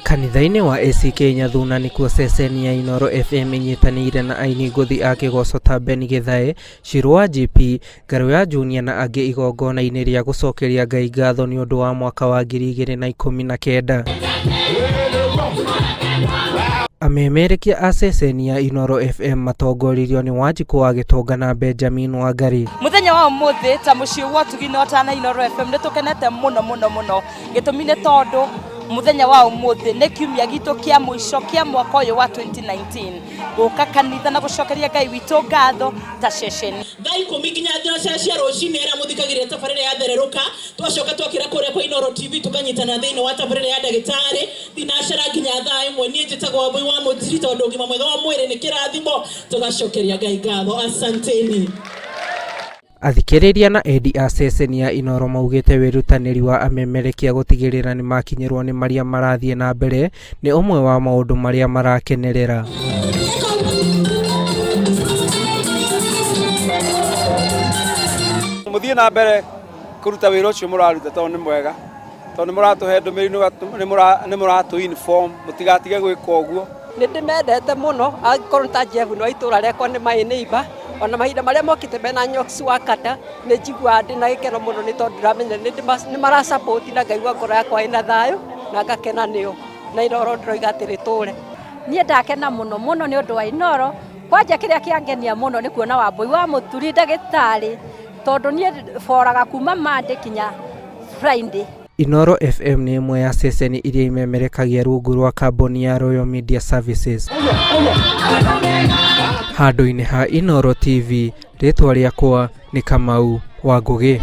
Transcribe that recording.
Kanitha-inĩ wa ACK Nyathuna nĩkuo ceceni ya Inooro FM ĩnyitanĩire na aini ngũthi a kĩgoco ta Ben Githae, Shirũ wa JP, Ngarũ ya Junior na angĩ igongona-inĩ rĩa gũcokeria Ngai ngatho nĩ ũndũ wa mwaka wa 2019. Amemerekia a ceceni ya Inooro FM matongoririo nĩ Wanjikũ wa Gĩtonga na Benjamin Wangari. Muthenya wa umuthi ta muciĩ wa ũtugi na ũtana Inooro FM nĩ tũkenete mũno mũno mũno. Gĩtũmi nĩ tondũ muthenya wa umuthi nĩ kiumia gitũ kĩa mũico kĩa mwaka ũyũ wa 2019 gũka kanitha na gũcokeria Ngai witũ ngatho ta ceceni. Thaa 10 nginya thinacara cia rũcinĩ arĩa mũthikagĩrĩria tabarĩra ya thererũka, twacoka twakĩra kũrĩa kwa Inooro TV tũkanyitana thĩinĩ wa tabarĩra ya ndagĩtarĩ thinacara nginya thaa 1. Niĩ njĩtagwo Wambui wa Mũtiri tondũ ũgima mwega wa mwĩrĩ nĩ kĩrathimo, tũgacokeria Ngai ngatho. Asanteni. Athikĩrĩria na endi a ceceni ya Inooro maugĩte wĩrutanĩri wa amemerekia gũtigĩrĩra nĩmakinyĩrwo nĩ marĩa marathiĩ na mbere nĩ ũmwe wa maũndũ marĩa marakenerera. Mũthiĩ na mbere kũruta wĩra ũcio mũraruta tondũ nĩ mwega, tondũ nĩ mũratũhe ndũmĩrĩri, nĩ mũratũ inform, mũtigatige gwĩka ũguo. Nĩ ndĩmendete mũno, angĩkorwo nĩ ta Jeff nĩ wa itũra rĩakwa nĩ my neighbor, ona mahinda marĩa mokĩte mena Nyox wa Kata, nĩ njiguaga ndĩna gĩkeno mũno nĩ tondũ ndĩramenya nĩ mara support na ngaigua ngoro yakwa ĩna thayũ na ngakena nĩo. Na Inooro ndĩroiga atĩ rĩtũre. Niĩ ndakena mũno mũno nĩ ũndũ wa Inooro, kwanja kĩrĩa kĩangenia mũno nĩ kuona Wambui wa Mũturi ndagĩtarĩ, tondũ niĩ boraga kuma Monday kinya Friday. Inooro FM nĩ ĩmwe ya ceceni iria imemerekagia rungu rwa kambuni ya Royal Media Services. Handũ-inĩ ha Inooro TV, rĩtwa rĩakwa nĩ Kamau wa Ngũgĩ.